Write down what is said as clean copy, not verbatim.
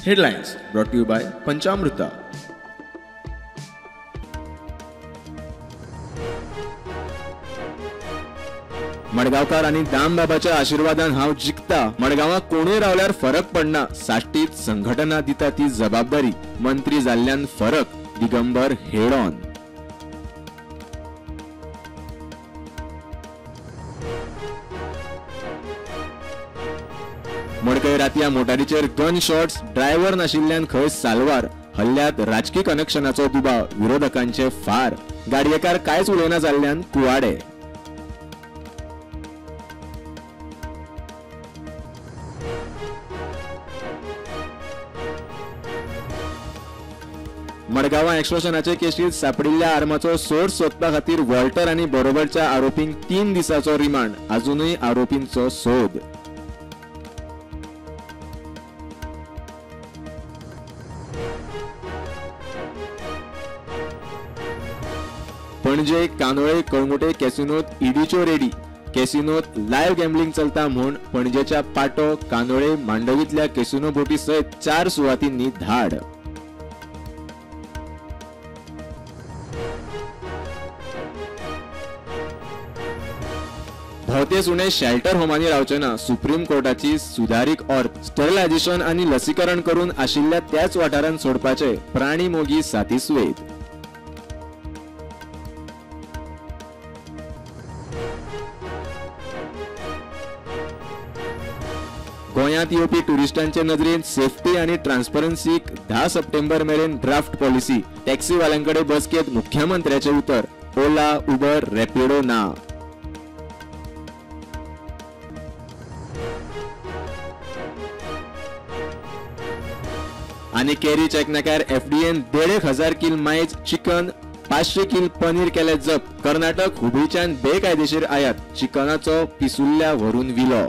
Headlines brought to you by Panchamruta. मडगांवकार आनी दामबाबाच्या आशिर्वादान हांव जिखता. मडगांवां कोणूय रावल्यार फरक पडना. साश्टीत संघटना दिता ती जबाबदारी. मंत्री जाल्ल्यान फरक. Digambar head on. मडकय रातया मोटारीचेर गन शॉट्स. ड्रायव्हर नाशिल्ल्यान खंय साल्वार. हल्ल्यात राजकी कनेक्शनाचो दुबाव. विरोधकांचे फार. गाडयेकार कांयच उलयना जाल्ल्यान कुवाडे. मडगांवां एक्सटॉर्शनाचे केशीत सापडिल्ल्या आर्माचो सोर्स सोदपा खातीर वॉल्टर आनी बरोबरच्या आरोपींक 3 दिसांचो रिमांड. अजूनय आरोपींचो सोद. पणजे कांदोळे कळंगुटे कॅसिनोत ईडीच्यो रेडी. कॅसिनोत लायव्ह गॅम्बलिंग चलता म्हूण पणजेच्या पाटो कांदोळे मांडवींतल्या कॅसिनो बोटी सयत 4 सुवातींनी धाड. भोवते सुणे शेल्टर होमांनी रावचे ना. सुप्रीम कोर्टाची सुदारीक ऑर्त. स्टरिलायझेशन आनी लसीकरण करून आशिल्ल्या त्याच वाठारांत सोडपाचे. प्राणी मोगी सातिस्वेद. गोंयांत येवपी ट्युरिस्टांचे नदरेन सेफ्टी आनी ट्रान्सपरन्सीक 10 सप्टेंबर मेरेन ड्राफ्ट पॉलिसी. टॅक्सीवाल्यांकडे बसकेंत मुख्यमंत्र्याचें उतर. ओला, उबर, रॅपिडो ना. आनी केरी चेकनाक्यार एफडीएन 1500 किल मायज चिकन, 500 किल पनीर केले जप्त. कर्नाटक हुबळीच्यान बेकायदेशीर आयात. चिकनाचो पिसुल्ल्या व्हरून विलो.